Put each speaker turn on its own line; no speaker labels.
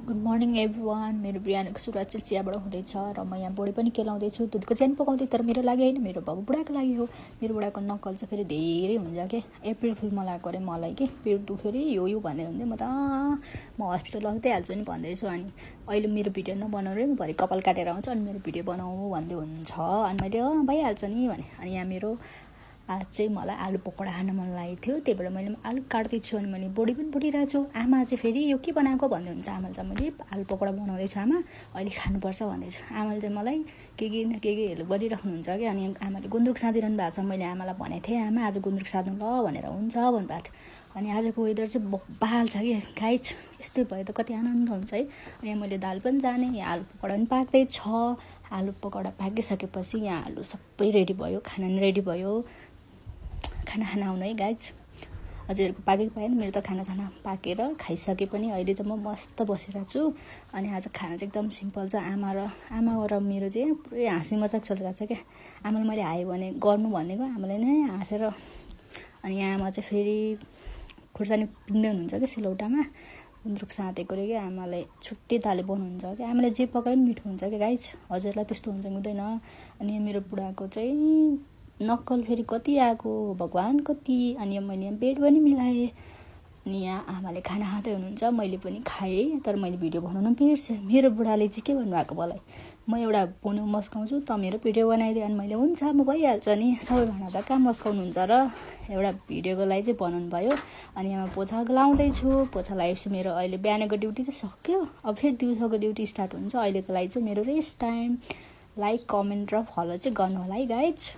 Good morning everyone. मेरो बिहानको सुरुवात चाहिँ चियाबाट हुँदैछ र म यहाँ बोडी पनि केलाउँदैछु। दुधको चिया पकाउँदै, तर मेरो लागि होइन, मेरो बाबु बुढाको लागि हो। मेरो बुढाको नक्कल चाहिँ फेरि धेरै हुन्छ के। अप्रिल फुलमा लगाएको अरे मलाई के पेट दुख्यो अरे यो भन्ने हुन्थ्यो। म हस्पिटल लगिदिइ हाल्छु नि भन्दैछु। अनि अहिले मेरो भिडियो नबनाऊ रे, म भरे कपाल काटेर आउँछु अनि मेरो भिडियो बनाऊ भन्दै हुन्छ। अनि मैले भइहाल्छ नि भने। अनि यहाँ मेरो आज चाहिँ मलाई आलु पकौडा खान मन लागेको थियो, त्यही भएर मैले आलु काट्दैछु अनि मैले बोडी पनि बोटिरहेको छु। आमा चाहिँ फेरि यो के बनाएको भन्दै हुन्छ। आमाले चाहिँ मैले आलु पकौडा बनाउँदैछु आमा, अहिले खानुपर्छ भन्दैछु। आमाले चाहिँ मलाई के हेल्प गरिराख्नुहुन्छ क्या। अनि आमाले गुन्द्रुक साँधिरहनु भएको छ। मैले आमालाई भनेको थिएँ, आमा आज गुन्द्रुक साध्नु ल भनेर। हुन्छ भन्नुभएको थियो। अनि आजको वेदर चाहिँ बहाल छ कि गाइज, यस्तै भयो त कति आनन्द हुन्छ है। अनि यहाँ मैले दाल पनि जाने, यहाँ आलु पकौडा पनि पाक्दैछ। आलु पकौडा पाकिसकेपछि यहाँ आलु सबै रेडी भयो, खाना पनि रेडी भयो। खाना आउनु है गाइज। हजुरहरूको पाकेको पाएन, मेरो त खानासाना पाकेर खाइसके पनि अहिले त म मस्त बसिरहेको छु। अनि आज खाना चाहिँ एकदम सिम्पल छ। आमा र मेरो चाहिँ पुरै हाँसी मजाक चलिरहेको छ क्या। आमाले मैले हायो भने गर्नु भनेको, आमाले नै हाँसेर। अनि यहाँ आमा चाहिँ फेरि खुर्सानी पिन्दै हुनुहुन्छ कि सिलौटामा, गुन्द्रुक साँधेको रे क्या। आमाले छुट्टै ताले बनाउनुहुन्छ क्या। आमाले जे पकाए पनि मिठो हुन्छ क्या गाइज। हजुरलाई त्यस्तो हुन्छ हुँदैन। अनि मेरो बुढाको चाहिँ नक्कल फेरि कति आएको भगवान् कति। अनि मैले यहाँ बेड पनि मिलाएँ। अनि यहाँ आमाले खाना खाँदै हुनुहुन्छ, मैले पनि खाएँ, तर मैले भिडियो बनाउनु बिर्सेँ। मेरो बुढाले चाहिँ के भन्नुभएको मलाई, म एउटा बोनु मस्काउँछु, त मेरो भिडियो बनाइदिएँ। अनि मैले हुन्छ, म भइहाल्छ नि, सबै भाँडा त कहाँ मस्काउनुहुन्छ र, एउटा भिडियोको लागि चाहिँ बनाउनु भयो। अनि यहाँ पोछा लाउँदैछु, पोछा लगाएपछि मेरो अहिले बिहानको ड्युटी चाहिँ सक्यो। अब फेरि दिउँसोको ड्युटी स्टार्ट हुन्छ। अहिलेको लागि चाहिँ मेरो रेस्ट टाइम। लाइक कमेन्ट र फलो चाहिँ गर्नु होला है गाइज।